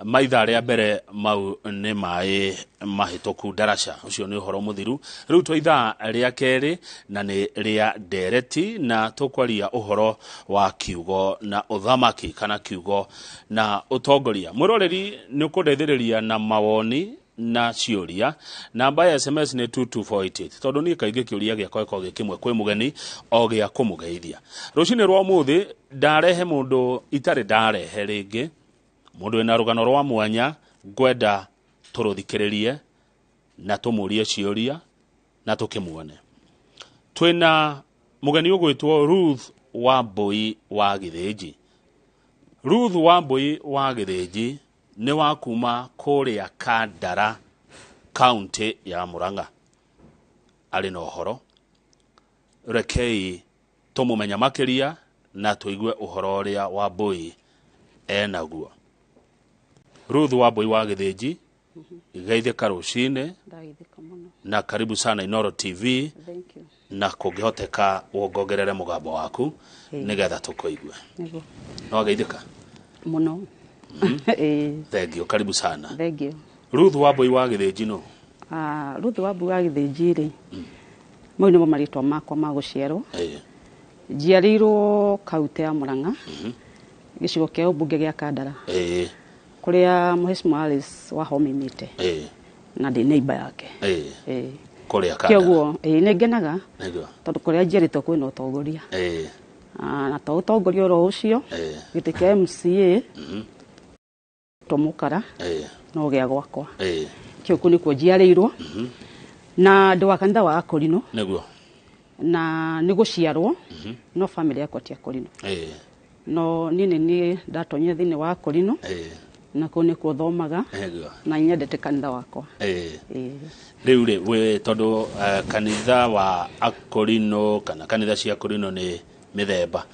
Ma ithaa rĩa mbere mau nĩ maĩ mahĩtũku ndaraca, ũcio nĩ ũhoro mũthiru. Rĩu twa ithaa rĩa kerĩ na nĩ rĩa ndereti, na tũkwaria ũhoro wa kiugo na ũthamaki kana kiugo na ũtongoria. Mwĩroreri, nĩ ũkũndeithĩrĩria na mawoni na ciũria. Namba ya SMS nĩ 22488, tondũ niĩ kaingĩ kĩũria gĩakwa gĩkoragwo gĩ kĩmwe kwĩ mũgeni, o gĩa kũmũgeithia. Rũcinĩ rwa ũmũthĩ ndarehe mũndũ itarĩ ndarehe rĩngĩ, mũndũ wĩna rũgano rwa mwanya, ngwenda tũrũthikĩrĩrie na tũmũrie ciũria na tũkĩmuone. Twĩna mũgeni ũgwĩtwo Ruth Wambui wa Gĩthĩnji. Ruth Wambui wa Gĩthĩnji nĩ wa kuma kũrĩa Kandara, kaunti ya Murang'a. Arĩ na ũhoro, rekei tũmũmenya makĩria na tũigue ũhoro ũrĩa Wambui enaguo. Ruth Wambui wa Gĩthĩnji, geithĩka rũcinĩ. Ndageithĩka mũno. Na karibu sana Inooro TV. Thank you. Na kũngĩhoteka wongongerere mũgambo waku nĩgetha tũkũigue. Nĩguo. No wageithĩka? Mũno. Ĩĩ. Thank you, karibu sana. Thank you. Ruth Wambui wa Gĩthĩnji no? Ah, Ruth Wambui wa Gĩthĩnji rĩ, mau nĩmo marĩtwa makwa ma gũciarwo. Njiarĩirwo kaunti ya Murang'a, gĩcigo kĩa ũmbunge gĩa Kandara, kũrĩa Mheshimiwa Alice Wahome aumĩte, na ndĩ neighbor yake. Ĩĩ. Kũrĩa Kandara. Kĩoguo, ĩĩ, nĩ ngenaga tondũ kũrĩa njiarĩtwo kwĩna ũtongoria. Ah, na to ũtongoria oro ũcio, gĩtĩ kĩa MCA to mũkara no gĩa gwakwa. Kĩo kũu nĩkuo njiarĩirwo, na ndĩ wa kanitha wa Akorino. Na nĩ gũciarwo, no family yakwa ti Akorino. No niĩ nĩ niĩ ndatonyire thĩinĩ wa Akorino, na kũu nĩkuo thomaga, na nyendete kanitha wakwa. Ĩĩ. Rĩu rĩ, wĩ tondũ kanitha wa Akorino kana kanitha cia Akorino nĩ mĩthemba,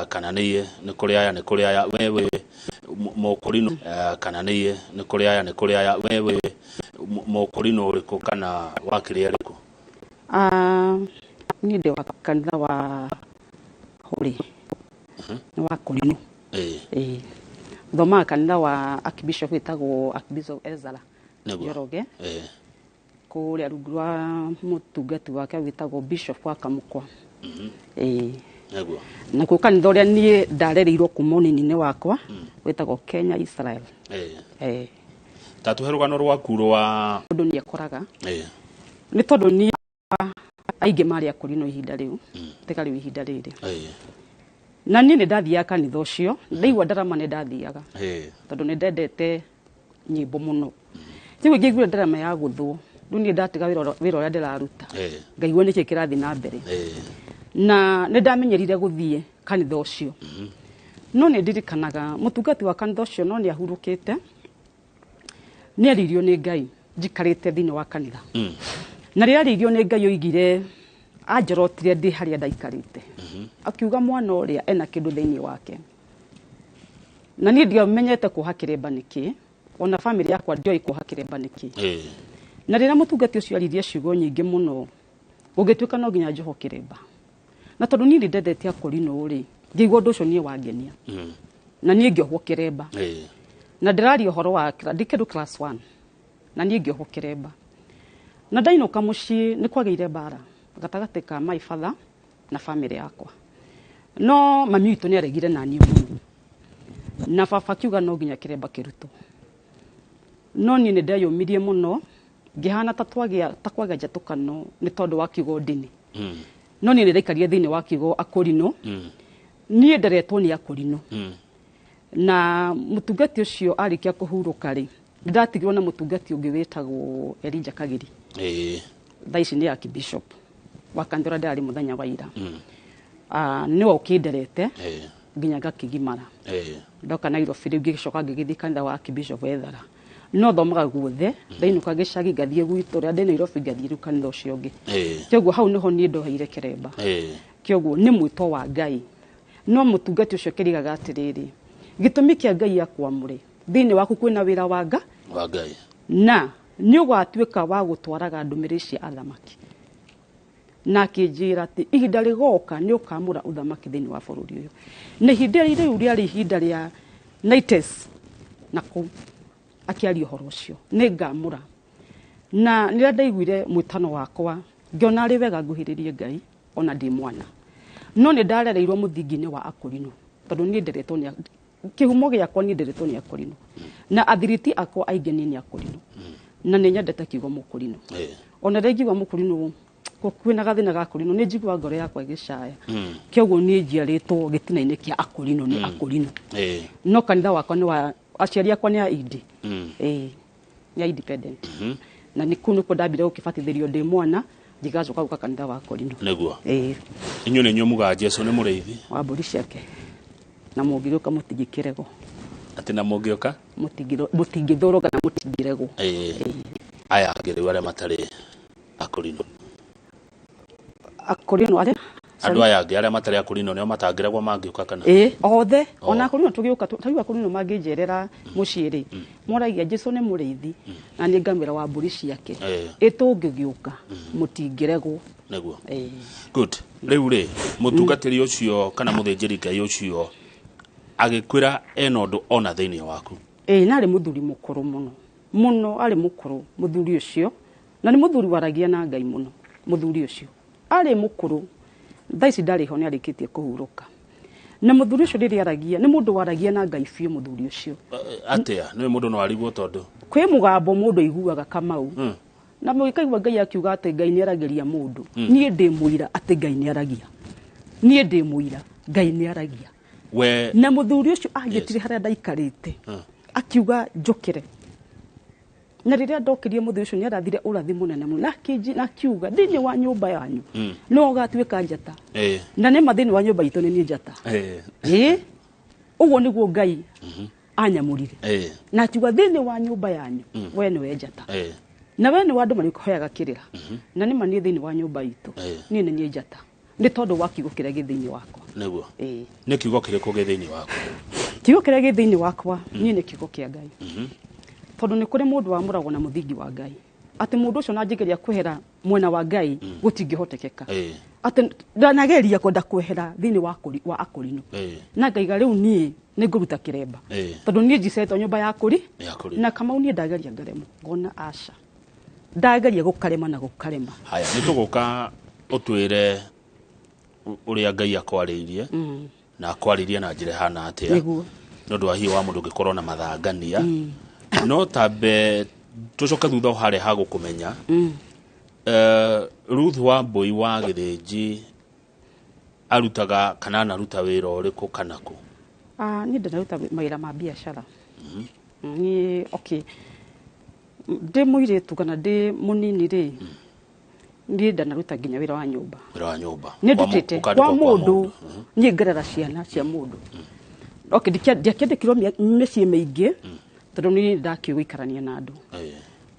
kana nĩ kũrĩ aya, nĩ kũrĩ aya, we wĩ mũkorino, kana nĩ kũrĩ aya, nĩ kũrĩ aya, we wĩ mũkorino ũrĩkũ kana wa kĩrĩa rĩkũ? Ah, niĩ ndĩ wa kanitha wa Holy, nĩ wa Akorino. Ĩĩ. Thomaga kanitha wa Archbishop wĩtagwo Archbishop Ezra Njoroge, kũrĩa rungu rwa mũtungati wake wĩtagwo Bishop wa Kamukwa. Ĩĩ. Nakuo kanitha ũrĩa niĩ ndarereirwo kuma ũnini-inĩ wakwa wĩtagwo Kenya Israel. Ĩĩ. Ta tũhe rũgano rwaku rwa Mũndũ nĩ ekoraga nĩ tondũ niĩ aingĩ marĩ Akorino ihinda rĩu, tiga rĩu ihinda rĩrĩ. Na niĩ nĩ ndathiaga kanitha ũcio, ndaigua ndarama nĩ ndathiaga, tondũ nĩ ndendete nyĩmbo mũno. Rĩu ngĩiguire ndarama ya gũthwo, rĩu niĩ ndatiga wĩra ũrĩa ndĩraruta, ngaigua nĩkĩ kĩrathiĩ na mbere. Na nĩ ndamenyerire gũthiĩ kanitha ũcio. No nĩ ndirikanaga mũtungati wa kanitha ũcio no nĩ ahurũkĩte, nĩ aririo nĩ Ngai njikarĩte thĩinĩ wa kanitha. Na rĩrĩa aririo nĩ Ngai oigire, anjorotire ndĩ harĩa ndaikarĩte. Akiuga mwana ũrĩa ena kĩndũ thĩinĩ wake. Na niĩ ndiamenyete kuoha kĩremba nĩkĩ, ona family yakwa ndioĩ kuoha kĩremba nĩkĩ. Na rĩrĩa mũtungati ũcio aririe ciugo nyingĩ mũno, gũgĩtuĩka no nginya njohwo kĩremba. Na tondũ niĩ nĩ ndendete Akorino rĩ, ngĩigua ũndũ ũcio niĩ wangenia. Na niĩ ngĩohwo kĩremba. Na ndĩraria ũhoro wa ndĩ kĩndũ class 1. Na niĩ ngĩohwo kĩremba. Na ndainũka mũciĩ nĩ kwagĩire mbara gatagatĩ ka my father na family yakwa. No mami witũ nĩ aregire na niĩ mũno. Na baba akiuga no nginya kĩremba kĩrutwo. No niĩ nĩ ndeyũmirie mũno, ngĩhana ta twagĩa, ta kwagĩa njatũkano nĩ tondũ wa kiugo ndini. No niĩ nĩ ndaikarire thĩinĩ wa kiugo Akorino. Niĩ nderetwo nĩ Akorino. Na mũtungati ũcio arĩkia kũhurũka rĩ, ndatigirwo na mũtungati ũngĩ wĩtagwo Elijah Kagiri. Thaa ici nĩ Archbishop wa kanitha ũrĩa ndĩrarĩ mũthenya wa ira. Nĩwe ũkĩnderete nginya ngakĩgimara. Ndoka Nairobi rĩu ngĩgĩcoka ngĩgĩthiĩ kanitha wa Archbishop Ethara. No thomaga guothe, ndainũka gĩcagi ngathiĩ gwitũ, rĩrĩa ndĩ Nairobi ngathiĩ rĩu kanitha ũcio ũngĩ. Kĩoguo hau nĩho niĩ ndoheire kĩremba. Kĩoguo nĩ mwĩto wa Ngai. No mũtungati ũcio kĩrigaga atĩrĩrĩ, gĩtũmi kĩa Ngai akwamũre, thĩinĩ waku kwĩna wĩra wa Nga? Wa Ngai. Na nĩ ũgatuĩka wa gũtwaraga ndũmĩrĩri cia athamaki. Na akĩnjĩra atĩ ihinda rĩgoka nĩ ũkamũra ũthamaki thĩinĩ wa bũrũri ũyũ. Na ihinda rĩu rĩarĩ ihinda rĩa 90s, na kũu akĩaria ũhoro ũcio nĩ ngamũra na nĩrĩa ndaiguire mwĩtano wakwa ngĩona arĩ wega nguhĩrĩrie Ngai ona ndĩ mwana no nĩ ndarereirwo mũthingi-inĩ wa Akorino tondũ niĩ nderetwo nĩ kĩhumo gĩakwa niĩ nderetwo nĩ Akorino na athiriti akwa aingĩ niĩ nĩ Akorino na nĩ nyendete kiugo mũkorino. Ona rĩrĩa ingiuga mũkorino kwĩna gathĩna ga Akorino nĩ njiguaga ngoro yakwa ĩgĩcaya. Kĩoguo niĩ njiarĩtwo gĩtina-inĩ kĩa Akorino nĩ Akorino. No kanitha wakwa nĩ wa aciari akwa nĩ a Indi. Nĩ a independent. Na nĩ kũu nĩkuo ndambire gũkĩbatithĩrio ndĩ mwana ndigacoka gũka kanitha wa Akorino. Nĩguo. Inyuĩ nĩ inyuĩ mugaga Jesu nĩ mũrĩithi wa mbũri ciake na mũngĩgĩũka mũtingĩkĩregwo. Atĩ na mũngĩũka mũtingĩthũrwo kana mũtingĩregwo. Aya angĩ rĩu arĩa matarĩ Akorino. Akorino arĩa? Andũ aya angĩ arĩa matarĩ Akorino nĩo matangĩregwo mangĩũka kana? Othe. Ona Akorino tũgĩũka ta rĩu Akorino mangĩnjerera mũciĩ rĩ, moragia Jesu nĩ mũrĩithi na nĩ ngamĩra wa mbũri ciake. Ĩtũngĩgĩũka mũtingĩregwo. Nĩguo. Good. Rĩu rĩ, mũtungatĩri ũcio kana mũthĩnjĩri Ngai ũcio agĩkwĩra ena ũndũ ona thĩinĩ waku? Na arĩ mũthuri mũkũrũ mũno. Mũno arĩ mũkũrũ mũthuri ũcio. Na nĩ mũthuri waragia na Ngai mũno mũthuri ũcio. Arĩ mũkũrũ. Thaa ici ndarĩ ho nĩ arĩkĩtie kũhurũka. Na mũthuri ũcio rĩrĩa aragia nĩ mũndũ waragia na Ngai biũ mũthuri ũcio. Atĩa? Nĩ mũndũ no arigwo tondũ kwĩ mũgambo mũndũ aiguaga Kamau. Na mũgĩkaigua Ngai akiuga atĩ Ngai nĩ aragĩria mũndũ. Niĩ ndĩ mũira atĩ Ngai nĩ aragia. Niĩ ndĩ mũira Ngai nĩ aragia. Na mũthuri ũcio agĩtire harĩa ndaikarĩte. Akiuga njũkĩre. Na rĩrĩa ndokĩrie mũthuri ũcio nĩ arathire ũrathi mũnene mũno na akiuga thĩinĩ wa nyũmba yanyu no ũgatuĩka njata. Na nĩ ma thĩinĩ wa nyũmba itũ nĩ niĩ njata. Ũguo nĩguo Ngai anyamũrire. Na akiuga thĩinĩ wa nyũmba yanyu we nĩwe njata. Na we nĩ wa andũ marĩkũhoyaga kĩrĩra. Na nĩ ma niĩ thĩinĩ wa nyũmba itũ niĩ nĩ niĩ njata. Nĩ tondũ wa kiugo kĩrĩa gĩ thĩinĩ wakwa. Nĩguo. Nĩ kiugo kĩrĩkũ gĩ thĩinĩ wakwa? Kiugo kĩrĩa gĩ thĩinĩ wakwa niĩ nĩ kiugo kĩa Ngai. Tondũ nĩ kũrĩ mũndũ wamũragwo na mũthingi wa Ngai. Atĩ mũndũ ũcio nanjĩgeria kwehera mwena wa Ngai gũtingĩhotekeka. Atĩ ndanageria kwenda kwehera thĩinĩ wa Akorino. Na ngaiga rĩu niĩ nĩ ngũruta kĩremba. Tondũ niĩ njicetwo nyũmba ya Akori. Na Kamau niĩ ndageria ngaremwo ngona aca. Ndageria gũkarema na gũkarema. Haya nĩ tũgũka ũtwĩre ũrĩa Ngai akwarĩirie na akwarĩirie na njĩra ĩhana atĩa. Nĩguo. Nĩ ũndũ wa hihi wa mũndũ ũngĩkorwo na mathangania. No tambe tũcoke thutha harĩa ha gũkũmenya. Ruth Wambui wa Gĩthĩnji arutaga kana anaruta wĩra ũrĩkũ kana kũ? Niĩ ndĩraruta mawĩra ma biacara. Niĩ okay. Ndĩ mũirĩtu kana ndĩ mũnini rĩ, niĩ ndanaruta nginya wĩra wa nyũmba. Wĩra wa nyũmba. Nĩ ndutĩte kwa mũndũ, niĩ ngerera ciana cia mũndũ. Okay, ndiakĩandĩkirwo mĩciĩ mĩingĩ tondũ niĩ ndakĩũĩ gũikarania na andũ.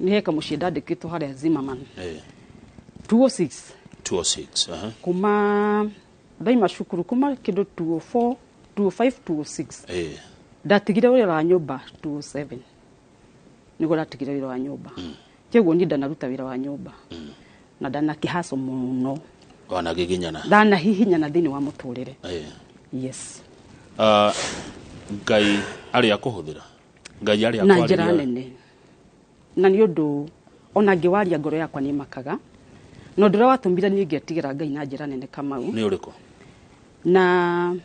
Nĩ heka mũciĩ ndandĩkĩtwo harĩa Zimmerman. 206. 206. Kuma ndaima cukuru kuma kĩndũ 204, 205, 206. Ndatigire wĩra wa nyũmba 207. Nĩguo ndatigire wĩra wa nyũmba. Kĩoguo niĩ ndanaruta wĩra wa nyũmba. Na ndanakĩhaco mũno. Wanagiginyana. Ndanahihinyana thĩinĩ wa mũtũrĩre. Yes. Ngai arĩa akũhũthĩra. Ngai arĩa na njĩra nene. Na nĩ ũndũ ona ngĩwaria ngoro yakwa nĩ makaga. Na ũndũ ũrĩa watũmire niĩ ngetigĩra Ngai na njĩra nene Kamau. Nĩ ũrĩkũ? Na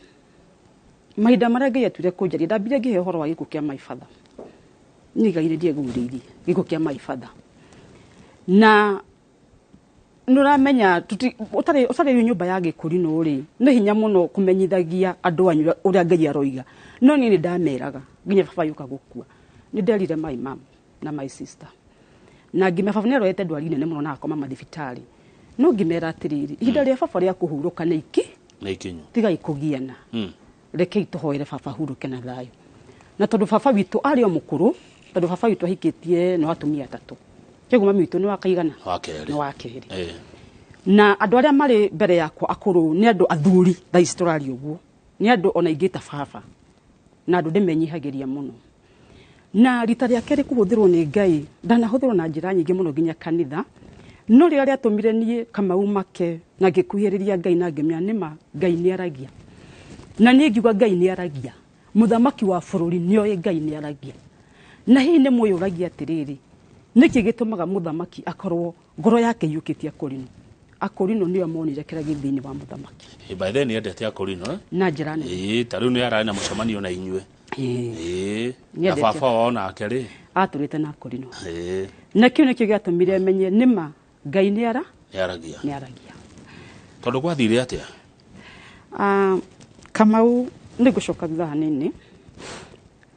mahinda marĩa Ngai atuire kũnjaria ndambire ngĩheo ũhoro wa gĩkuũ kĩa my father. Niĩ Ngai nĩ ndiegurĩirie gĩkuũ kĩa my father. Na nũramenya ũtarĩ nyũmba ya Gĩkũrinũ rĩ, nĩ hinya mũno kũmenyithagia andũ anyu ũrĩa Ngai aroiga. No niĩ nĩ ndameraga nginya baba yũka gũkua. Nĩ nderire my mom na my sister. Na ngĩmera baba nĩ arorete ndwari nene mũno na akoma mathibitarĩ. No ngĩmera atĩrĩrĩ, ihinda rĩa baba rĩa kũhurũka nĩ iki? Nĩ ikinyu. Tigai kũgiana. Rekei tũhoere baba hurũke na thayũ. Na tondũ baba witũ arĩ o mũkũrũ, tondũ baba witũ ahikĩtie no atumia atatũ. Kĩoguo mami witũ nĩ wa kaigana? Wa kerĩ. Nĩ wa kerĩ. Na andũ arĩa marĩ mbere yakwa akũrũ nĩ andũ athuri thaa ici tũraria ũguo. Nĩ andũ ona ingĩ ta baba. Na andũ ndĩmenyihagĩria mũno. Na rita rĩa kerĩ kũhũthĩrwo nĩ Ngai, ndanahũthĩrwo na njĩra nyingĩ mũno nginya kanitha. No rĩrĩa rĩatũmire niĩ Kamau make na ngĩkuhĩrĩria Ngai na ngĩmenya nĩma Ngai nĩ aragia. Na niĩ ngiuga Ngai nĩ aragia. Mũthamaki wa bũrũri nĩoĩ Ngai nĩ aragia. Na hihi nĩ mwĩyũragia atĩrĩrĩ, nĩkĩ gĩtũmaga mũthamaki akorwo ngoro yake iyũkĩtie Akũrinũ? Akũrinũ nĩo monire kĩrĩa gĩ thĩinĩ wa mũthamaki. By then nĩendete Akũrinũ, eh? Na njĩra nene. Ta rĩu nĩ ararĩ na mũcemanio na inyuĩ. Na Nĩendete. Baba wao nake rĩ? Atũrĩte na Akũrinũ. Na kĩu nĩkĩo gĩatũmire menye nĩma Ngai nĩ ara Nĩaragia. Nĩ aragia. Tondũ gwathire atĩa? Kamau, nĩ ngũcoka thutha hanini.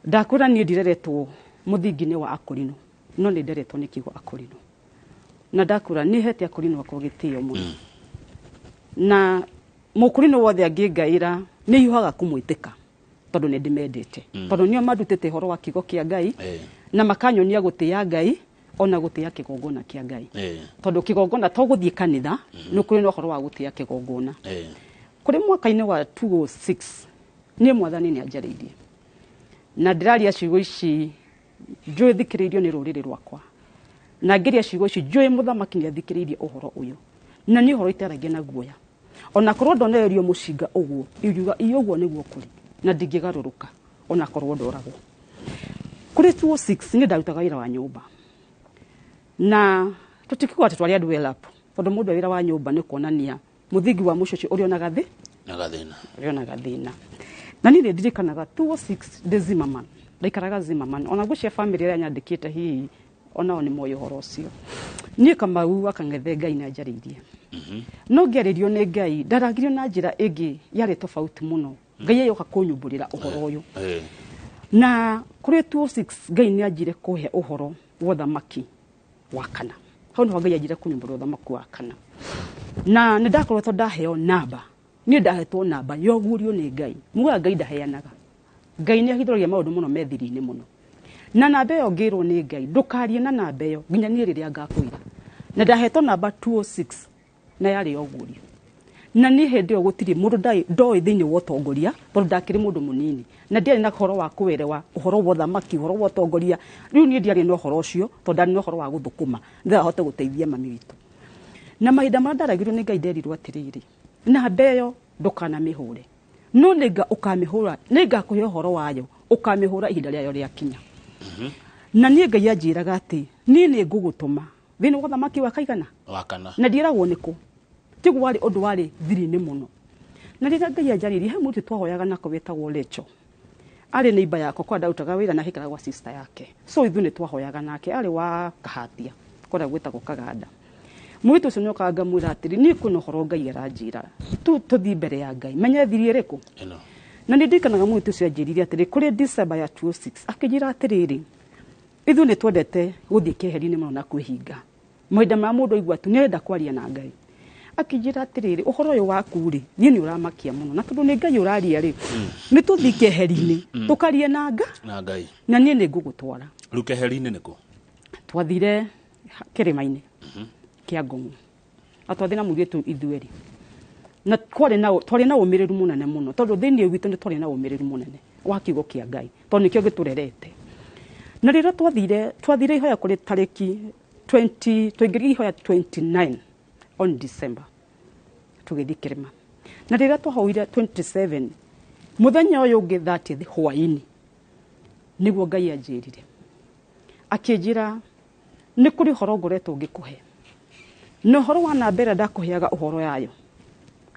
Ndakwĩra niĩ ndireretwo mũthingi-inĩ wa Akũrinũ, no nĩ nderetwo nĩ kiugo Akũrinũ. Na ndakwĩra nĩ hete Akũrinũ akwa gĩtĩo mũno. Na mũkũrinũ wothe angĩngaĩra nĩ hiũhaga kũmwĩtĩka tondũ nĩ ndĩmendete. Tondũ nĩo mandutĩte ũhoro wa kiugo kĩa Ngai na makanyonia gũtĩĩa Ngai ona gũtĩĩa kĩgongona kĩa Ngai. Tondũ kĩgongona to gũthiĩ kanitha, nĩ kũrĩ na ũhoro wa gũtĩĩa kĩgongona. Kũrĩ mwaka-inĩ wa 206 niĩ mwathani nĩ anjarĩirie. Na ndĩraria ciugo ici njũĩ thikĩrĩirio nĩ rũrĩrĩ rwakwa. Na ngĩria ciugo ici njũĩ mũthamaki nĩ athikĩrĩirie ũhoro ũyũ. Na nĩ ũhoro itaragia na guoya. Ona korwo ndonererio mũcinga ũguo, ingiuga ĩ ũguo nĩguo kũrĩ, na ndingĩgarũrũka ona korwo ndoragwo. Kũrĩ 206 niĩ ndarutaga wĩra wa nyũmba. Na tũtikiuga atĩ twarĩ andũ well up, tondũ mũndũ e wĩra wa nyũmba nĩ kuonania mũthingi wa mũciĩ ũcio ũrĩ ona gathĩ? Na gathĩna. Ũrĩ ona gathĩna. Na niĩ nĩ ndirikanaga 206 ndĩ Zimmerman. Ndaikaraga Zimmerman. Ona ngwĩciria famĩlĩ ĩrĩa nyandĩkĩte hihi onao nĩ moĩ ũhoro ũcio. Niĩ Kamau wa Kang'ethe Ngai nĩ anjarĩirie. No ngĩarĩrio nĩ Ngai, ndaragirio na njĩra ĩngĩ yarĩ tofauti mũno. Ngai agĩũka kũnyumbũrĩra ũhoro ũyũ. Na kũrĩ 206 Ngai nĩ anjire kũhe ũhoro wa ũthamaki wa kana. Hau nĩho Ngai anjire kũnyumbũrĩra ũthamaki wa kana. Na nĩ ndakoretwo ndaheo namba. Niĩ ndahetwo namba yoguũrio nĩ Ngai. Mugaga Ngai ndaheanaga. Ngai nĩ ahithũragia maũndũ mũno me thiri-inĩ mũno. Na namba ĩyo ngĩrwo nĩ Ngai, ndũkarie na namba ĩyo nginya niĩ rĩrĩa ngakwĩra. Na ndahetwo namba 206 na yarĩ yoguũrio. Na niĩ hĩndĩ ĩyo gũtirĩ mũndũ ndoĩ thĩinĩ wa ũtongoria, tondũ ndakĩrĩ mũndũ mũnini. Na ndiarĩ na ũhoro wa kũerewa ũhoro wa ũthamaki, ũhoro wa ũtongoria. Rĩu niĩ ndiarĩ na ũhoro ũcio, tondũ ndarĩ na ũhoro wa gũthũkũma, nĩgetha hote gũteithia mami witũ. Na mahinda marĩa ndaragirwo nĩ Ngai nderirwo atĩrĩrĩ, namba ĩyo ndũkanamĩhũre. No nĩnga ũkamĩhũra, nĩngakũhe ũhoro wayo, ũkamĩhũra ihinda rĩayo rĩakinya. Na niĩ Ngai anjĩraga atĩ, niĩ nĩ ngũgũtũma thĩinĩ wa ũthamaki wa kaigana? Wa kana. Na ndiĩragwo nĩkũ. Tiguo warĩ ũndũ warĩ thiri-inĩ mũno. Na rĩrĩa Ngai anjarĩirie, he mũirĩtu twahoyaga nako wetagwo Rachel. Arĩ neighbor yakwa kũrĩa ndarutaga wĩra na aikaraga gwa sister yake. So ithuĩ nĩ twahoyaga nake, arĩ wa Kahatia, kũrĩa gwĩtagwo Kaganda. Mũirĩtu ũcio nĩokaga ngamwĩra atĩrĩ, niĩ kwĩna ũhoro Ngai aranjĩra, tũthiĩ mbere ya Ngai, menye thiri ĩrĩkũ? Ĩno. Na nĩ ndirikanaga mũirĩtu ũcio anjĩrire atĩrĩ, kũrĩ December ya 206, akĩnjĩra atĩrĩrĩ, ithuĩ nĩ twendete gũthiĩ keheri-inĩ mũno na kwĩhinga. Mahinda marĩa mũndũ aigua tu nĩarenda kwaria na Ngai. Akĩnjĩra atĩrĩrĩ, ũhoro ũyũ waku rĩ, niĩ nĩ ũramakia mũno. Na tondũ nĩ Ngai ũraria rĩ, nĩ tũthiĩ keheri-inĩ, tũkarie na Nga. Na Ngai. Na niĩ nĩ ngũgũtwara. Rĩu keheri-inĩ nĩkũ? Twathire kĩrĩma-inĩ kĩa Ngong'o. Na twathire na mũirĩtu ithuerĩ. Na twarĩ na ũmĩrĩru mũnene mũno, tondũ thĩinĩ witũ nĩ twarĩ na ũmĩrĩru mũnene wa kiugo kĩa Ngai, tondũ nĩkĩo gĩtũrerete. Na rĩrĩa twathire ihoya kũrĩ tarĩki 20, twaingĩrire ihoya 29 on December, tũgĩthiĩ kĩrĩma. Na rĩrĩa twahoire 27, mũthenya ũyũ ũngĩ 30 hwaĩ-inĩ, nĩguo Ngai anjĩrire. Akĩnjĩra, nĩ kũrĩ ũhoro ngoretwo ngĩkũhe. Na ũhoro wa namba ĩrĩa ndakũheaga ũhoro yayo,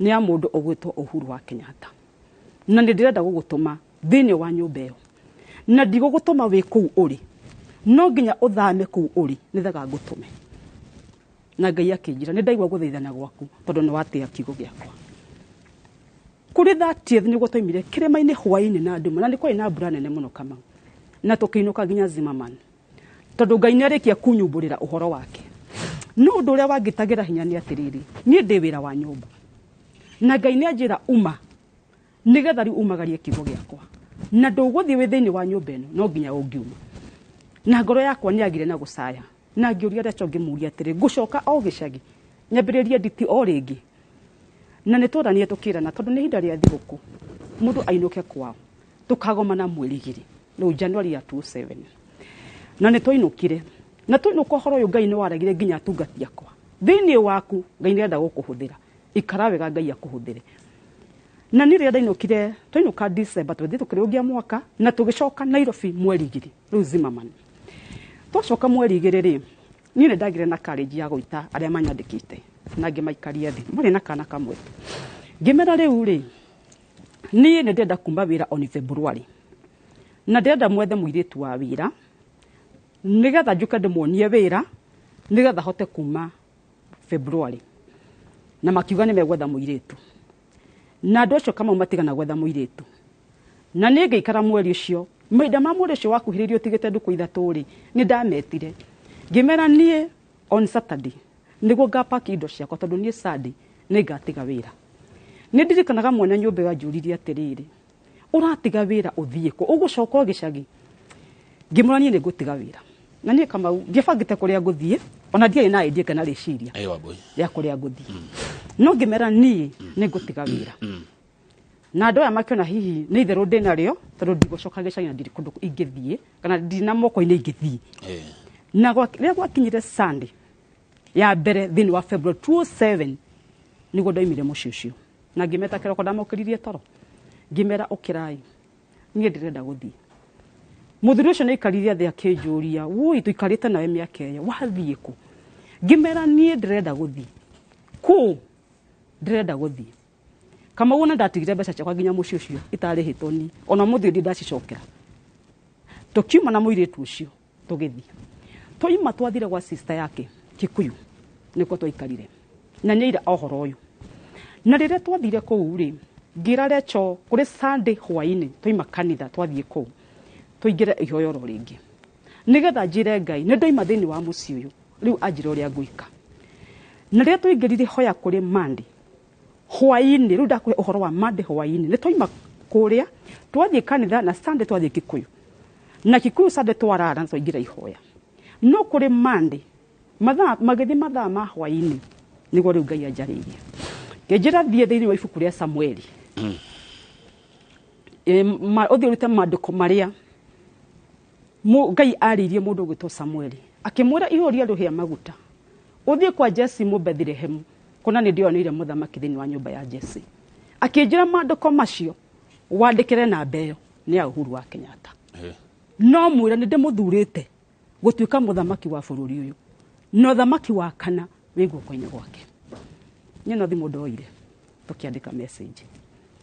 nĩ ya mũndũ ũgwĩtwo Uhuru wa Kenyatta. Na nĩ ndĩrenda gũgũtũma thĩinĩ wa nyũmba ĩyo. Na ndigũgũtũma wĩ kũu ũrĩ. No nginya ũthame kũu ũrĩ, nĩgetha ngũtũme. Na Ngai akĩnjĩra, nĩ ndaigua gũthaithana gwaku, tondũ nĩ watĩĩa kiugo gĩakwa. Kũrĩ 30th nĩguo twaimire kĩrĩma-inĩ hwaĩ-inĩ na nduma, na nĩ kwarĩ na mbura nene mũno Kamau. Na tũkĩinũka nginya Zimmerman. Tondũ Ngai nĩ arĩkia kunyumbũrĩra ũhoro wake. No ũndũ ũrĩa wangĩtagĩra hinya nĩ atĩrĩrĩ, niĩ ndĩ wĩra wa nyũmba. Na Ngai nĩ anjĩra uma, nĩgetha rĩu umagarie kiugo gĩakwa. Na ndũgũthiĩ wĩ thĩinĩ wa nyũmba ĩno, no nginya ũngiuma. Na ngoro yakwa nĩ yagire na gũcaya. Na ngĩũria Rachel ngĩmũũria atĩrĩ, ngũcoka o gĩcagi, nyambĩrĩrie nditi o rĩngĩ. Na nĩ twaranire tũkĩrana, tondũ nĩ ihinda rĩa thigũkũ, mũndũ ainũke kwao, tũkagomana mweri igĩrĩ, rĩu January ya 27. Na nĩ twainũkire. Na twainũka ũhoro ũyũ Ngai nĩ waragire nginya atungati akwa. Thĩinĩ waku, Ngai nĩ arenda gũkũhũthĩra. Ikara wega Ngai akũhũthĩre. Na niĩ rĩrĩa ndainũkire, twainũka December twathiĩ tũkĩrũngia mwaka na tũgĩcoka Nairobi mweri 2 rĩu Zimmerman. Twacoka mweri 2 rĩ, niĩ nĩ ndagire na courage ya gwĩta arĩa manyandĩkĩte na ngĩmaikaria thĩ, marĩ na kana kamwe. Ngĩmera rĩu rĩ, niĩ nĩ ndĩrenda kuma wĩra on February na ndĩrenda mwethe mũirĩtu wa wĩra nĩgetha njũke ndĩmuonie wĩra nĩgetha hote kuma February. Na makiuga nĩ megwetha mũirĩtu, na andũ acio Kamau matigana gwetha mũirĩtu, na niĩ ngĩikara mweri ũcio. Mahinda ma mweri ũcio wakuhĩrĩirie ũtigĩte ndukũ 3 rĩ, nĩ ndametire ngĩmera niĩ on Saturday nĩguo ngapaki indo ciakwa tondũ niĩ Sunday nĩ ngatiga wĩra. Nĩ ndirikanaga mwene nyũmba ĩyo anjũririe atĩrĩrĩ, ũratiga wĩra ũthiĩ kũ, ũgũcoka o gĩcagi? Ngĩmwĩra niĩ nĩ ngũtiga wĩra. Na niĩ Kamau ndiabangĩte kũrĩa ngũthiĩ, ona ndiarĩ na idea kana rĩciria rĩa kũrĩa ngũthiĩ, no ngĩmera niĩ nĩ ngũtiga wĩra. Na andũ aya makĩona hihi nĩ itherũ ndĩ narĩo tondũ ndigũcoka gĩcagi na ndirĩ kũndũ ingĩthiĩ kana ndirĩ na moko-inĩ ingĩthiĩ. Na rĩrĩa gwakinyire Sunday ya mbere thĩinĩ wa February 27 nĩguo ndaumire mũciĩ ũcio, na ngĩmeta kĩroko, ndamokĩririe toro ngĩmera ũkĩrai, niĩ ndĩrenda gũthiĩ. Mũthuri ũcio nĩ aikarire thĩ akĩnjũria, woi tũikarĩte nawe mĩaka ĩyo wathiĩ kũ? Ngĩmera niĩ ndĩrenda gũthiĩ. Kũ? Ndĩrenda gũthiĩ. Kamau ona ndatigire mbeca ciakwa nginya mũciĩ ũcio itarĩhĩtwo ni, ona mũthĩ ndi ndacicokera. Tũkiuma na mũirĩtu ũcio tũgĩthiĩ. Twaima twathire gwa sister yake Kikuyu, nĩkuo twaikarire na nĩaira ũhoro ũyũ. Na rĩrĩa twathire kũu rĩ, ngĩra Recho kũrĩ Sunday hwaĩ-inĩ twaima kanitha twathiĩ kũu tũingĩre ihoyoro rĩngĩ nĩgetha njĩre Ngai nĩ ndoima thĩinĩ wa mũciĩ ũyũ, rĩu anjĩre ũrĩa ngwĩka. Na rĩrĩa twaingĩrire hoya kũrĩ Monday hwaĩ-inĩ, rĩu ndakũhe ũhoro wa Monday hwaĩ-inĩ, nĩ twaima kũrĩa twathiĩ kanitha na Sunday twathiĩ Kikuyu, na Kikuyu Sunday twarara na twaingĩra ihoya. No kũrĩ Monday mathaa magĩthiĩ mathaa ma hwaĩ-inĩ nĩguo rĩu Ngai anjarĩirie, ngĩnjĩra thiĩ thĩinĩ wa ibuku rĩa Samueli, ũthiĩ ũrute maandĩko marĩa Ngai arĩirie mũndũ ũgwĩtwo Samueli akĩmwĩra ihũria rũhĩa maguta ũthiĩ kwa Jesi Mũbethilehemu, kuona nĩ ndĩoneire mũthamaki thĩinĩ wa nyũmba ya Jesi. Akĩnjĩra maandĩko macio wandĩkĩre namba ĩyo nĩ ya Uhuru wa Kenyatta. No mwĩra nĩ ndĩmũthurĩte gũtuĩka mũthamaki wa bũrũri ũyũ, na ũthamaki wa kana wĩ guoko-inĩ gwake. Niĩ no thimũ ndoire tũkĩandĩka message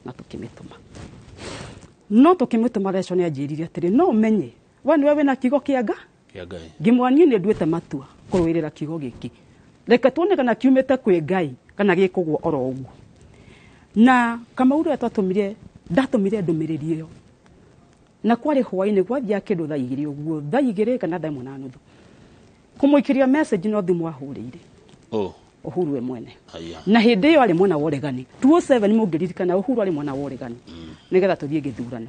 na tũkĩmĩtũma. No tũkĩmĩtũma Recho nĩ anjĩrire atĩrĩ, no ũmenye we nĩwe wĩna kiugo kĩa Ngai. Ngĩmwĩra niĩ nĩ nduĩte matua kũrũĩrĩra kiugo gĩkĩ, reke tuone kana kiumĩte kwĩ Ngai kana gĩkũgwo oro ũguo. Na Kamau rĩrĩa twatũmire, ndatũmire ndũmĩrĩri ĩyo na kwarĩ hwaĩ-inĩ gwathiaga kĩndũ thaa 2 ũguo, thaa 2 kana thaa 1:30, kũmũikĩria message no thimũ ahũrĩire Uhuru we mwene. Na hĩndĩ ĩyo arĩ mwena wa ũregani 2007, mũngĩririkana Uhuru arĩ mwena wa ũregani nĩgetha tũthiĩ gĩthurano.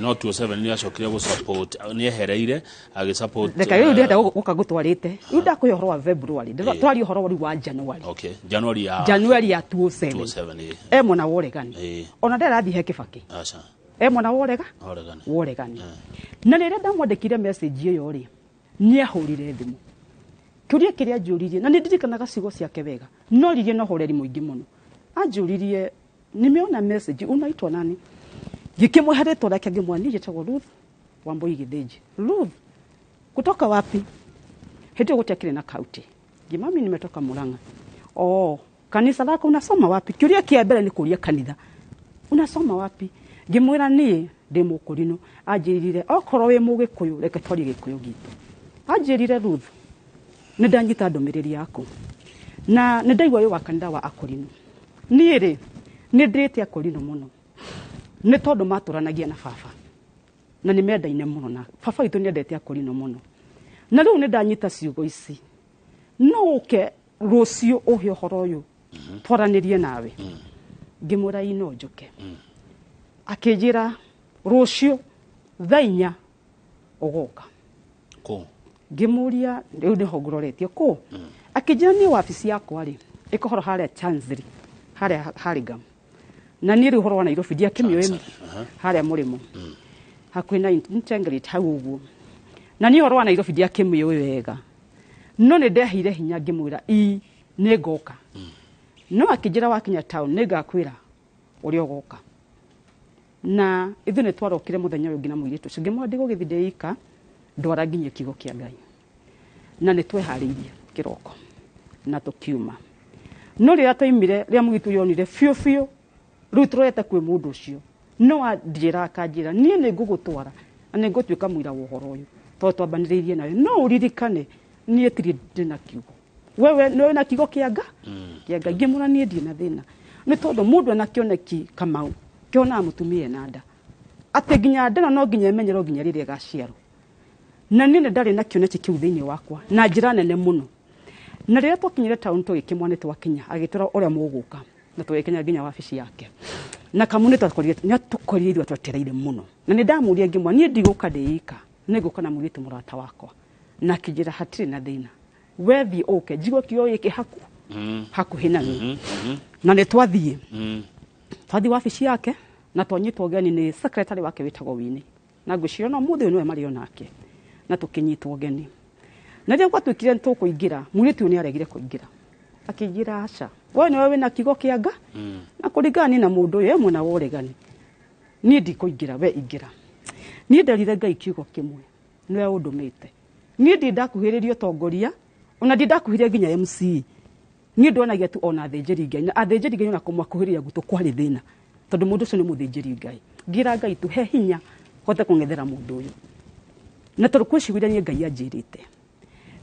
No 27 nĩ acokire gũ support, nĩ ehereire agĩ support. Reke rĩu ndĩrenda gũka ngũtwarĩte rĩu ndakũhe ũhoro wa February, twarie ũhoro rĩu wa January. Okay, January ya January ya 2007. 2007. E mwena wa ũregani, ona ndĩrathiĩ he Kibaki. Aca. E mwena wa ũrega Ũregani. Wa ũregani. Na rĩrĩa ndamwandĩkire message ĩyo rĩ, nĩ ahũrire thimũ. Kĩũria kĩrĩa anjũririe, na nĩ ndirikanaga ciugo ciake wega, no ririe na ũhoreri mũingĩ mũno. Anjũririe, nimeona message, unaitwa nani? Ngĩkĩmũhe rĩtwa rĩake ngĩmwĩra niĩ njĩtagwo Ruth Wambui Gĩthĩnji. Ruth kutoka wapi? Hĩndĩ ĩyo gũtiakĩrĩ na kaunti. Ngĩmwĩra mimi nimetoka Murang'a. Oh, kanitha lako unasoma wapi? Kĩũria kĩa mbere nĩ kũria kanitha unasoma wapi? Ngĩmwĩra niĩ ndĩ mũkũrinũ. Anjĩrire okorwo wĩ mũgĩkũyũ reke twarie gĩkũyũ gitũ. Anjĩrire Ruth, nĩ ndanyita ndũmĩrĩri yaku na nĩ ndaigua wĩ wa kanitha wa akũrinũ. Niĩ rĩ nĩ ndĩrĩte akũrinũ mũno nĩ tondũ matũranagia na baba na nĩ mendaine mũno, na baba witũ nĩ endete akũrinũ mũno. Na rĩu nĩ ndanyita ciugo ici, no ũke rũciũ ũhe ũhoro ũyũ twaranĩrie nawe. Ngĩmwĩra ĩ no njũke. Akĩnjĩra rũciũ thaa 4 ũgoka. Kũ? Ngĩmũria rĩu nĩho ngũroretie kũ? Akĩnjĩra niĩ wabici yakwa rĩ ĩkohoro harĩa Chancery, harĩa Hurlingham. Na niĩ rĩu ũhoro wa Nairobi ndiakĩmĩũĩ, harĩa mũrĩmo hakuhĩ na Integrate hau ũguo. Na niĩ ũhoro wa Nairobi ndiakĩmĩũĩ wega, no nĩ ndeheire hinya ngĩmwĩra ii nĩ ngoka. No akĩnjĩra wakinya town nĩ ngakwĩra ũrĩa ũgoka. Na ithuĩ nĩ twarokire mũthenya ũyũ ũngĩ na mũirĩtu ũcio, ngĩmwĩra ndigũgĩthiĩ ndĩ ika, ndwara nginyie kiugo kĩa Ngai. Na nĩ tweharĩirie kĩroko na tũkiuma. No rĩrĩa twaimire, rĩrĩa mũirĩtu ũyũ onire biũ biũ rĩu tũrorete kwĩ mũndũ ũcio, no anjĩra akanjĩra niĩ nĩ ngũgũtwara na nĩ ngũtuĩka mũira wa ũhoro ũyũ, tondũ twambanĩrĩirie nawe. No ũririkane niĩ tirĩ ndĩ na kiugo, wewe nĩwe wĩna kiugo kĩa nga kĩa Ngai. Ngĩmwĩra niĩ ndirĩ na thĩna, nĩ tondũ mũndũ ena kĩoneki Kamau kĩonaga mũtumia ena nda, atĩ nginya nda ĩno no nginya ĩmenyerwo nginya rĩrĩa ĩgaciarwo. Na niĩ nĩ ndarĩ na kĩoneki kĩu thĩinĩ wakwa na njĩra nene mũno. Na rĩrĩa twakinyire taũni tũgĩkĩmwa nĩ twakinya, agĩtwĩra ũrĩa mũgũka, na tũgĩkinya nginya wabici yake. Na Kamau nĩ atũkorire ithuĩ twetereire mũno. Na nĩ ndamũria ngĩmwĩra niĩ ndigũka ndĩ ika, nĩ ngũka na mũirĩtu mũrata wakwa. Na akĩnjĩra hatirĩ na thĩna, we thiĩ ũke njigue kiugo gĩkĩ hakuhĩ na niĩ. Na nĩ twathiĩ twathiĩ wabici yake na twanyitwo ũgeni nĩ secretary wake wĩtagwo Winnie, na ngwĩciria no mũthĩ ũyũ nĩwe marĩ onake. Na tũkĩnyitwo ũgeni, na rĩrĩa gwatuĩkire nĩ tũkũingĩra, mũirĩtu ũyũ nĩ aregire kũingĩra, akĩnjĩra aca, we nĩwe wĩna kiugo kĩa nga na kũringana niĩ na mũndũ ũyũ e mwena wa ũregani, niĩ ndikũingĩra, we ingĩra. Niĩ nderire Ngai kiugo kĩmwe, nĩwe ũndũmĩte niĩ ndi ndakuhĩrĩria ũtongoria, ona ndi ndakuhĩrĩria nginya MC, niĩ ndonagia tu ona athĩnjĩri Ngai, na athĩnjĩri Ngai ona kũmakuhĩrĩria gwitũ kwarĩ thĩna, tondũ mũndũ ũcio nĩ mũthĩnjĩri Ngai. Ngĩra Ngai tu he hinya hote kũng'ethera mũndũ ũyũ, na tondũ kwĩ ciugo iria niĩ Ngai anjĩrĩte.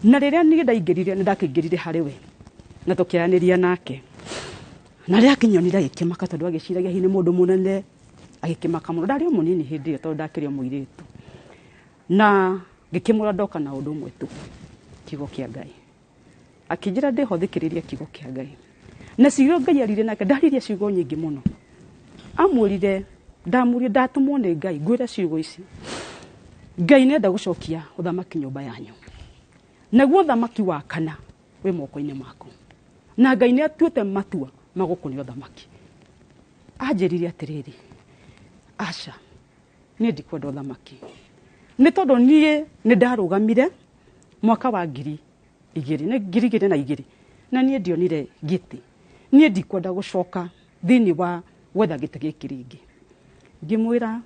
Na rĩrĩa niĩ ndaingĩrire, nĩ ndakĩingĩrire harĩ we na tũkĩaranĩria nake, na rĩrĩa akĩnyonire agĩkĩmaka, tondũ agĩciragia hihi nĩ mũndũ mũnene, agĩkĩmaka mũno. Ndarĩ o mũnini hĩndĩ ĩyo, tondũ ndakĩrĩ o mũirĩtu. Na ngĩkĩmwĩra ndoka na ũndũ ũmwe tu, kiugo kĩa Ngai. Akĩnjĩra ndĩho thikĩrĩria kiugo kĩa Ngai. Na ciugo Ngai aririe nake, ndaririe ciugo nyingĩ mũno. Amwĩrire, ndamũrie ndatũmwo nĩ Ngai ngwĩre ciugo ici. Ngai nĩenda gũcokia ũthamaki nyũmba yanyu, naguo ũthamaki wa kana wĩ moko-inĩ maku, na Ngai nĩ atuĩte matua ma gũkũne ũthamaki. Anjĩrire atĩrĩrĩ, aca, niĩ ndikwenda ũthamaki, nĩ tondũ niĩ nĩ ndarũgamire mwaka wa 2000, nĩ 2002, na niĩ ndionire gĩtĩ. Niĩ ndikwenda gũcoka thĩinĩ wa gwetha gĩtĩ gĩkĩ rĩngĩ. Ngĩmwĩra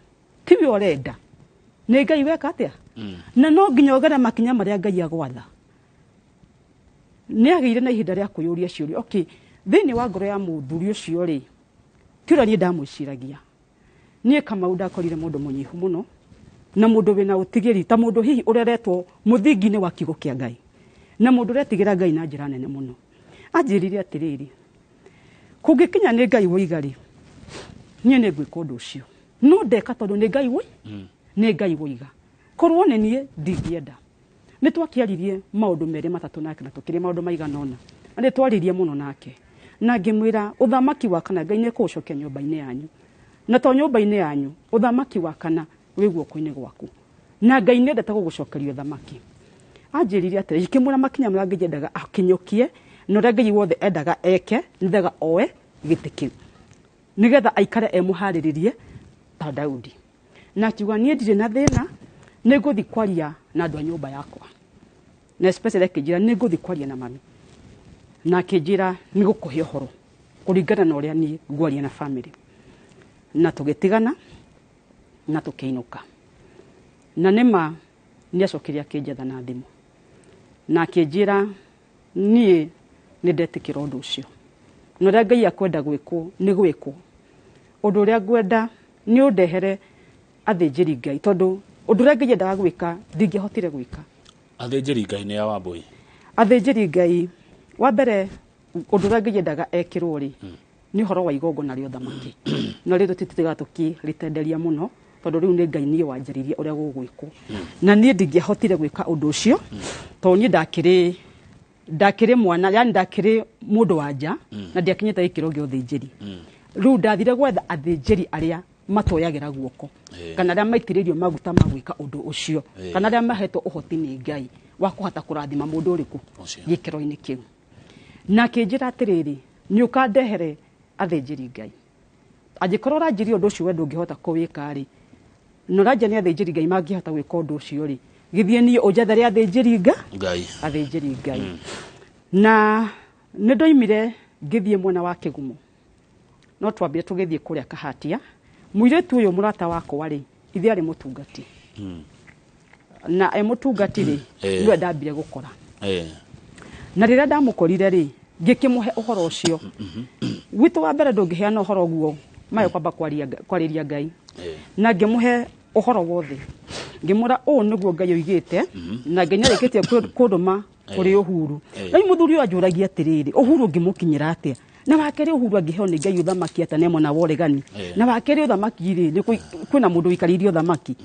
tiwe ũrenda, nĩ Ngai weka atĩa, na no nginya ũgere makinya marĩa Ngai agwatha. Nĩ agĩire na ihinda rĩa kwĩyũria ciũria. Okay, thĩinĩ wa ngoro ya mũthuri ũcio rĩ, ti ũrĩa niĩ ndamwĩciragia. Niĩ Kamau ndakorire mũndũ mũnyihu mũno na mũndũ wĩna ũtigĩri, ta mũndũ hihi ũreretwo mũthingi-inĩ wa kiugo kĩa Ngai, na mũndũ ũretigĩra Ngai na njĩra nene mũno. Anjĩrire atĩrĩrĩ, kũngĩkinya nĩ Ngai woiga rĩ, niĩ nĩ ngwĩka ũndũ ũcio, no ndeka tondũ nĩ Ngai woi nĩ Ngai woiga, korwo nĩ niĩ ndingĩenda. Nĩ twakĩaririe maũndũ merĩ matatũ nake, na tũkĩria maũndũ maigana ũna, na nĩ twaririe mũno nake, na ngĩmwĩra ũthamaki wa kana Ngai nĩ ekũũcokia nyũmba-inĩ yanyu, na to nyũmba-inĩ yanyu, ũthamaki wa kana wĩ guoko-inĩ gwaku, na Ngai nĩ endete gũgũcokeria ũthamaki. Anjĩrire atĩrĩ, ngĩkĩmwĩra makinya marĩa Ngai endaga akinyũkie, na ũrĩa Ngai wothe endaga eke nĩgetha oe gĩtĩ kĩu, nĩgetha aikare e mũharĩrĩrie ta Daudi. Na akiuga niĩ ndirĩ na thĩna, nĩ ngũthiĩ kwaria na andũ a nyũmba yakwa, na especially akĩnjĩra nĩ ngũthiĩ kwaria na mami, na akĩnjĩra nĩ gũkũhe ũhoro kũringana na ũrĩa niĩ ngwaria na family. Na tũgĩtigana na tũkĩinũka. Na nĩma nĩ acokire akĩnjetha na thimũ na akĩnjĩra niĩ nĩ ndetĩkĩra ũndũ ũcio, na ũrĩa Ngai akwenda gwĩkwo nĩ gwĩkwo. Ũndũ ũrĩa ngwenda nĩ ũndehere athĩnjĩri Ngai, tondũ ũndũ ũrĩa Ngai endaga gwĩka ndingĩahotire gwĩka. Athĩnjĩri Ngai nĩ a Wambũi? Athĩnjĩri Ngai, wa mbere ũndũ ũrĩa Ngai endaga ekĩrwo rĩ, nĩ ũhoro wa igongona rĩa ũthamaki, na rĩu tũtitigaga tũkĩrĩtenderia mũno, tondũ rĩu nĩ Ngai niĩ wanjĩrĩirie ũrĩa gũgwĩkwo, na niĩ ndingĩahotire gwĩka ũndũ ũcio, tondũ niĩ ndakĩrĩ mwana, yani ndakĩrĩ mũndũ wa nja na ndiakinyĩte gĩkĩro gĩa ũthĩnjĩri. Rĩu ndathire gwetha athĩnjĩri arĩa matoyagĩra guoko, kana arĩa maitĩrĩirio maguta ma gwĩka ũndũ ũcio, kana arĩa mahetwo ũhoti nĩ Ngai wa kũhota kũrathima mũndũ ũrĩkũ gĩkĩro-inĩ kĩu. Na akĩnjĩra atĩrĩrĩ, nĩ ũkandehere athĩnjĩri Ngai. Angĩkorwo ũranjĩria ũndũ ũcio we ndũngĩhota kũwĩka rĩ, na ũranjia nĩ athĩnjĩri Ngai mangĩhota gwĩka ũndũ ũcio rĩ, gĩthiĩ niĩ ũnjethere athĩnjĩri Ngai. Athĩnjĩri Ngai. Na nĩ ndoimire ngĩthiĩ mwena wa Kĩgumo, no twambire tũgĩthiĩ kũrĩa Kahatia Mũirĩtu ũyũ mũrata wakwa rĩ, ithe arĩ mũtungati. Na e mũtungati rĩ, nĩwe ndambire gũkora. Na rĩrĩa ndamũkorire rĩ, ngĩkĩmũhe ũhoro ũcio. Gwitũ wa mbere ndũngĩheana ũhoro ũguo, mayo kwamba kwarĩria Ngai. Na ngĩmũhe ũhoro wothe. Ngĩmwĩra ũũ nĩguo Ngai oigĩte, na Ngai nĩarĩkĩtie kũndũma kũrĩ Uhuru. Rĩu mũthuri ũyũ anjũragia atĩrĩrĩ, Uhuru ũngĩmũkinyĩra atĩa? Na wa kerĩ Uhuru angĩheo nĩ Ngai ũthamaki atĩa na mwena wa ũregani? Na wa kerĩ ũthamaki rĩ, nĩ kwĩna mũndũ ũikarĩire ũthamaki.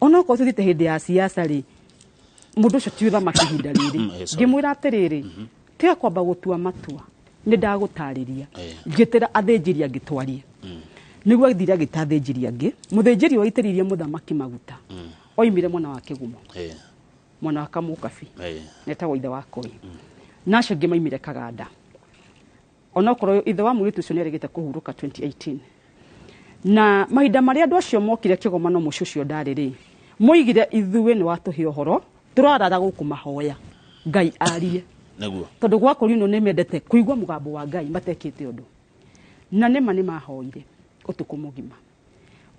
Onokorwo tũthiĩte hĩndĩ ya siasa rĩ, mũndũ ũcio ti ũthamaki ihinda rĩrĩ. Ngĩmwĩra atĩrĩrĩ, tiga kwamba gũtua matua, nĩ ndagũtarĩria. Njĩtĩra athĩnjĩri angĩ twarie. Nĩguo athire agĩta athĩnjĩri angĩ. Mũthĩnjĩri waitĩrĩirie mũthamaki maguta. Oimire mwena wa Kĩgumo. Mwena wa Kamũkabi. Netagwo ithe wa Koi. Na acio angĩ maimire Kaganda. Onokorwo ithe wa mũirĩtu ũcio nĩarĩgĩte kũhurũka 2018. Na mahinda marĩa andũ acio mokire kĩgomano mũciĩ ũcio ndarĩ rĩ, moigire ithuĩ nĩ watũhe ũhoro, tũrarara gũkũ mahoya Ngai arie. Nĩguo. Tondũ gwa Korino nĩ mendete kũigua mũgambo wa Ngai matekĩte ũndũ. Na nĩma nĩ mahoire ũtukũ mũgima.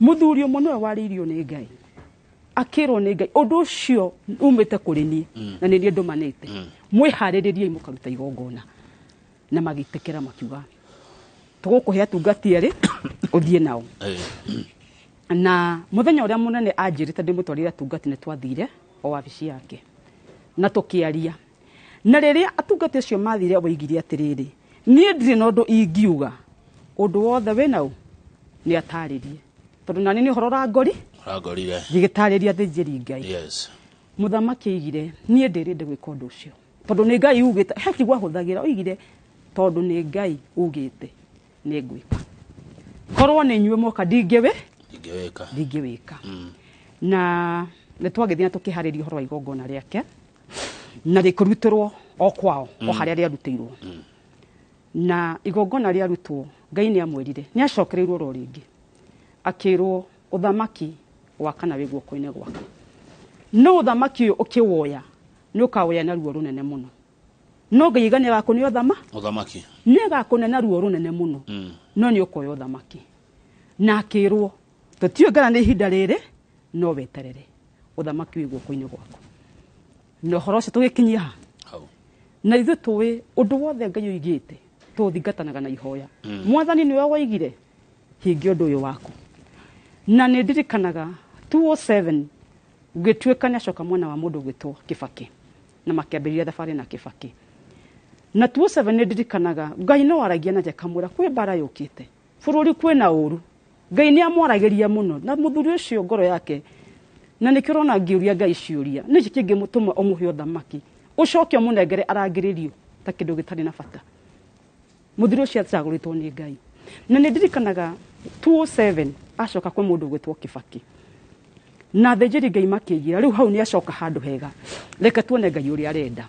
Mũthuri ũmwe nĩwe warĩirio nĩ Ngai. Akĩrwo nĩ Ngai ũndũ ũcio umĩte kũrĩ niĩ na nĩ niĩ ndũmanĩte. Mwĩharĩrĩriei mũkaruta igongona. Na magĩtĩkĩra makiuga tũgũkũhe atungati erĩ ũthiĩ nao. Na mũthenya ũrĩa mũnene anjĩrĩte ndĩmũtwarĩre atungati nĩ twathire o wabici yake na tũkĩaria. Na rĩrĩa atungati acio mathire oigire atĩrĩrĩ, niĩ ndirĩ na ũndũ ingiuga, ũndũ wothe wĩna ũ nĩ atarĩrie, tondũ nani nĩ ũhoro ũrangori ũrangorire, ngĩgĩtarĩria athĩnjĩri Ngai. Mũthamaki oigire niĩ ndĩrĩndĩ gwĩka ũndũ ũcio tondũ nĩ Ngai ugĩte. He kiugo ahũthagĩra, oigire tondũ nĩ Ngai ugĩte nĩ ngwĩka, korwo nĩ inyuĩ mwoka ndingĩwĩka. Ndingĩwĩka. Na nĩ twagĩthiĩ na tũkĩharĩria ũhoro wa igongona rĩake na rĩkĩrutĩrwo o kwao, o harĩa rĩarutĩirwo. Na igongona rĩarutwo, Ngai nĩ amwĩrire, nĩ acokereirwo ro rĩngĩ, akĩrwo ũthamaki wa kana wĩ guoko-inĩ gwaku, no ũthamaki ũyũ ũkĩwoya nĩ ũkawoya na ruo rũnene mũno. No Ngai aiga nĩ agakũne ũthamaki, nĩ agakũne na ruo rũnene mũno, no nĩ ũkoya ũthamaki. Na akĩrwo tũtiũĩ kana nĩ ihinda rĩrĩ, no weterere ũthamaki wĩ guoko-inĩ gwaku. Na ũhoro ũcio tũgĩkinyia ha na ithuĩ tũĩ ũndũ wothe Ngai oigĩte tũthingatanaga na ihoya. Mwathani nĩwe woigire hingia ũndũ ũyũ waku. Na nĩ ndirikanaga 207 gũgĩtuĩka nĩ acoka mwena wa mũndũ ũgwĩtwo Kibaki, na makĩambĩrĩria thabarĩ na Kibaki. Na 207 nĩ ndirikanaga Ngai no aragia nake akamwĩra kwĩ mbara yũkĩte bũrũri, kwĩna ũru. Ngai nĩ amwaragĩria mũno na mũthuri ũcio ngoro yake, na nĩkĩo ũrona ngĩũria Ngai ciũria, nĩkĩ kĩngĩmũtũma ũmũhe ũthamaki ũcoke ũmũnengere arangĩrĩrio ta kĩndũ gĩtarĩ na bata. Mũthuri ũcio acagũrĩtwo nĩ Ngai. Na nĩ ndirikanaga 207 acoka kwĩ mũndũ ũgwĩtwo Kibaki, na athĩnjĩri Ngai makĩnjĩra rĩu hau nĩ acoka handũ hega, reke tuone Ngai ũrĩa arenda.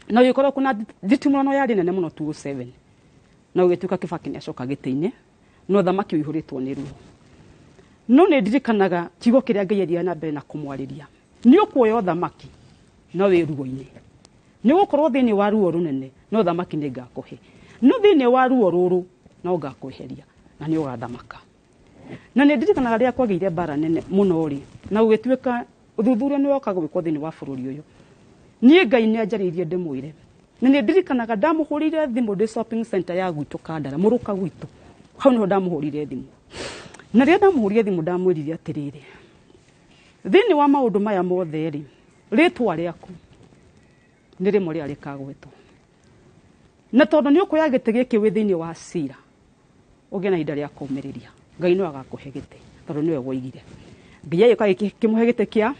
Na ũgĩkorwo kuna nditimũrano yarĩ nene mũno 207, na ũgĩtuĩka Kibaki nĩ acoka gĩtĩ-inĩ, na ũthamaki ũihũrĩtwo nĩ ruo. No nĩ ndirikanaga kiugo kĩrĩa Ngai athiaga na mbere na kũmwarĩria, nĩ ũkuoya ũthamaki no wĩ ruo-inĩ, nĩ ũgũkorwo thĩinĩ wa ruo rũnene, no ũthamaki nĩ ngakũhe, no thĩinĩ wa ruo rũrũ no ngakweheria na nĩ ũgathamaka. Na nĩ ndirikanaga rĩrĩa kwagĩire mbara nene mũno rĩ, na gũgĩtuĩka ũthuthuria nĩ woka gwĩkwo thĩinĩ wa bũrũri ũyũ, niĩ Ngai nĩ anjarĩirie ndĩmwĩre. Na nĩ ndirikanaga ndamũhũrĩire thimũ ndĩ shopping center ya gwitũ Kandara, mũrũka gwitũ, hau nĩho ndamũhũrĩire thimũ. Na rĩrĩa ndamũhũrĩire thimũ ndamwĩrire atĩrĩrĩ, thĩinĩ wa maũndũ maya mothe rĩ, rĩtwa rĩaku nĩ rĩmwe rĩrĩa rĩkagwetwo, na tondũ nĩ ũkuoya gĩtĩ gĩkĩ wĩ thĩinĩ wa cira, ũgĩe na ihinda rĩa kũũmĩrĩria, Ngai no agakũhe gĩtĩ tondũ nĩwe woigire. Ngai agĩũka akĩmũhe gĩtĩ kĩa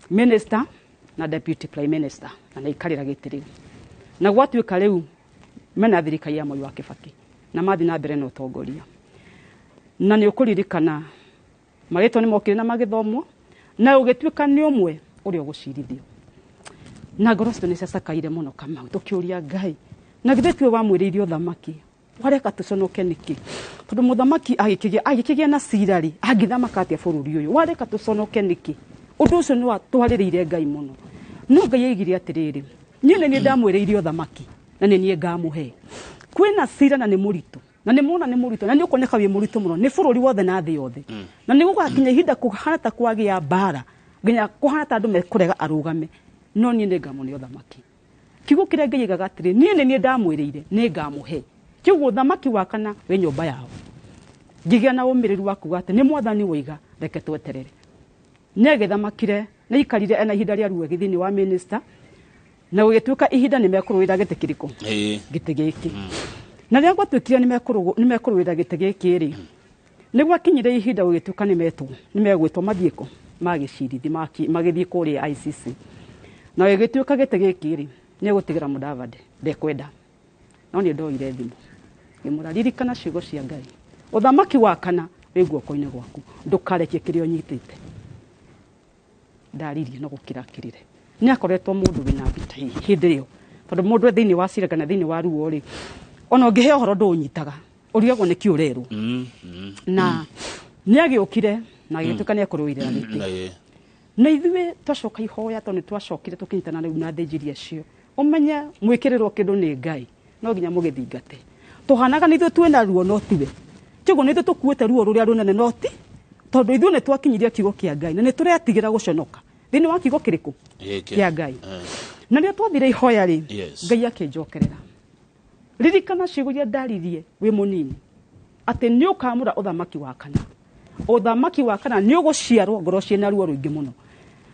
minister na deputy prime minister, na nĩ aikarĩra gĩtĩ rĩu. Na gwatuĩka rĩu mena thirikari ya Mwai wa Kibaki na mathiĩ na mbere na ũtongoria. Na nĩ ũkũririkana marĩtwa nĩ mokire na magĩthomwo, na ũgĩtuĩka nĩ ũmwe ũrĩa ũgũcirithio. Na ngoro citũ nĩ ciacakaire mũno Kamau, tũkĩũria Ngai, na githĩ tiwe wamwĩrĩire ũthamaki, wareka tũconoke nĩkĩ? Tondũ mũthamaki agĩkĩgĩa na cira rĩ, angĩthamaka atĩa bũrũri ũyũ? Wareka tũconoke nĩkĩ? Ũndũ ũcio nĩ watwarĩrĩire Ngai mũno. No Ngai aigire atĩrĩrĩ, niĩ nĩ niĩ ndamwĩrĩire ũthamaki na nĩ niĩ ngamũhe. Kwĩna cira na nĩ mũritũ. Na nĩ mona nĩ mũritũ, na nĩ ũkuoneka wĩ mũritũ mũno nĩ bũrũri wothe na thĩ yothe. Na nĩ gũgakinya ihinda kũhana ta kwagĩa mbara, nginya kũhana ta andũ mekũrega arũgame, no niĩ nĩ ngamũne ũthamaki. Kiugo kĩrĩa Ngai aigaga atĩrĩ, niĩ nĩ niĩ ndamwĩrĩire, nĩ ngamũhe. Kiugo ũthamaki wa kana wĩ nyũmba yao. Ngĩgĩa na ũmĩrĩru wa kuga atĩ nĩ mwathani woiga, reke tweterere. Nĩ agĩthamakire, nĩ aikarire ena ihinda rĩa ruo thĩinĩ wa minister, na gũgĩtuĩka ihinda nĩ mekũrũĩra gĩtĩ kĩrĩkũ? Gĩtĩ gĩkĩ. Na rĩrĩa gwatuĩkire nĩ mekũrũĩra gĩtĩ gĩkĩ rĩ, nĩ gwakinyire ihinda gũgĩtuĩka nĩ metwo, nĩ megwĩtwo mathiĩ kũ? Magĩcirithi, magĩthiĩ kũrĩa ICC. Na gĩgĩtuĩka gĩtĩ gĩkĩ rĩ, nĩ egũtigĩra Mudavadi, ndekwenda. No nĩ ndoire thimũ. Ngĩmwĩra, ririkana ciugo cia Ngai. Ũthamaki wa kana wĩ guoko-inĩ gwaku, ndũkarekie kĩrĩa ũnyitĩte. Ndaririe no gũkira akirire. Nĩ akoretwo mũndũ wĩna mbita hĩndĩ ĩyo, tondũ mũndũ e thĩinĩ wa cira kana thĩinĩ wa ruo rĩ, ona ũngĩheo ũhoro ndũũnyitaga, ũrigagwo nĩkĩ ũrerwo. Na nĩ agĩũkire na agĩtuĩka nĩ ekũrũĩrĩra gĩtĩ. Na ithuĩ twacoka ihoya, tondũ nĩ twacokire tũkĩnyitana rĩu na athĩnjĩri acio. Ũmenye mwĩkĩrĩrwo kĩndũ nĩ Ngai, no nginya mũgĩthingate. Tũhanaga nĩ ithuĩ twĩna ruo no tiwe. Kĩguo nĩ ithuĩ tũkuĩte ruo rũrĩa rũnene no ti, tondũ ithuĩ nĩ twakinyirie kiugo kĩa Ngai na nĩ tũretigĩra gũconoka. Thĩinĩ wa kiugo kĩrĩkũ? Kĩa Ngai. Na rĩrĩa twathire ihoya rĩ, Ngai akĩnjokerera. Ririkana ciugo iria ndaririe wĩ mũnini, atĩ nĩ ũkamũra ũthamaki wa kana. Ũthamaki wa kana nĩ ũgũciarwo ngoro ciĩna ruo rũingĩ mũno.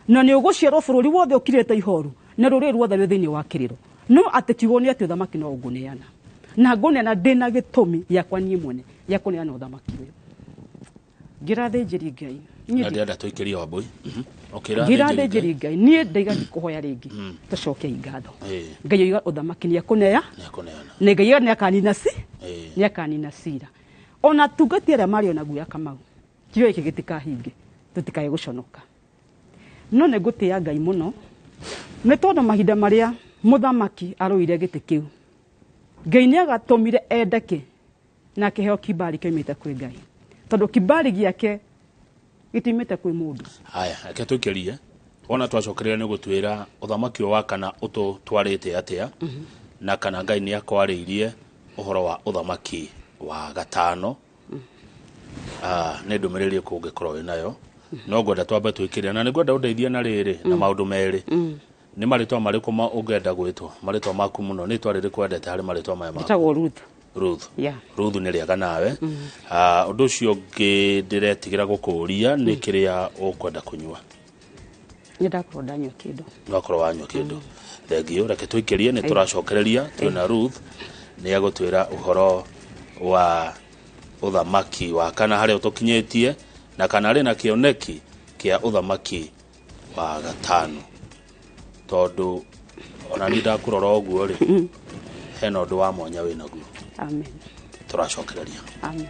Na nĩ ũgũciarwo bũrũri wothe ũkirĩte ihoru, na rũrĩrĩ ruothe rwĩ thĩinĩ wa kĩrĩro. No atĩ kiugo nĩ atĩ ũthamaki no ngũneana. Na ngũneana ndĩna gĩtũmi gĩakwa niĩ mwene gĩa kũneana ũthamaki ũyũ. Ngĩra athĩnjĩri Ngai. Na ndĩrenda tũikĩrie Wambũi. Ngĩra athĩnjĩri Ngai, niĩ ndaiga ndikũhoya rĩngĩ. Tũcokiei ngatho. Ngai oiga ũthamaki nĩ ekũnea. Na Ngai oiga nĩ akanina ci. Nĩ akanina cira. Ona atungati arĩa marĩ ona guoya Kamau, kiugo gĩkĩ gĩtikahinge, tũtikae gũconoka. No nĩ ngũtĩĩa Ngai mũno, nĩ tondũ mahinda marĩa mũthamaki arũire gĩtĩ kĩu, Ngai nĩ agatũmire endeke na akĩheo kibali kĩoimĩte kwĩ Ngai, tondũ kibali gĩake gĩtiumĩte kwĩ mũndũ. Haya, reke tũikĩrie. Wona twacokereria nĩ gũtwĩra ũthamaki ũyũ wa kana ũtũtwarĩte atĩa, na kana Ngai nĩ akwarĩirie ũhoro wa ũthamaki wa gatano. Nĩ ndũmĩrĩri ĩrĩkũ ũngĩkorwo wĩ nayo? No ngwenda twambe twĩkĩre, na nĩ ngwenda ũndeithie na rĩrĩ na maũndũ merĩ. Nĩ marĩtwa marĩkũ ũngĩenda gwĩtwo? Marĩtwa maku mũno, nĩ rĩtwa rĩrĩkũ wendete harĩ marĩtwa maya maku? Njĩtagwo Ruth. Ruth. Ruth nĩ rĩega nawe. Ũndũ ũcio ũngĩ ndĩretigĩra gũkũũria nĩ kĩrĩa ũkwenda kũnyua. Nĩ ndakorwo ndanyua kĩndũ. Wakorwo wanyua kĩndũ. Thengiũ, reke tũikĩrie, nĩ tũracokereria twĩna Ruth, nĩ egũtwĩra ũhoro wa ũthamaki wa kana harĩa ũtũkinyĩtie, na kana arĩ na kĩoneki kĩa ũthamaki wa gatano. Tondũ ona niĩ ndakũrora ũguo rĩ, hena ũndũ wa mwanya wĩ naguo. Amen. Tũracokereria. Amen.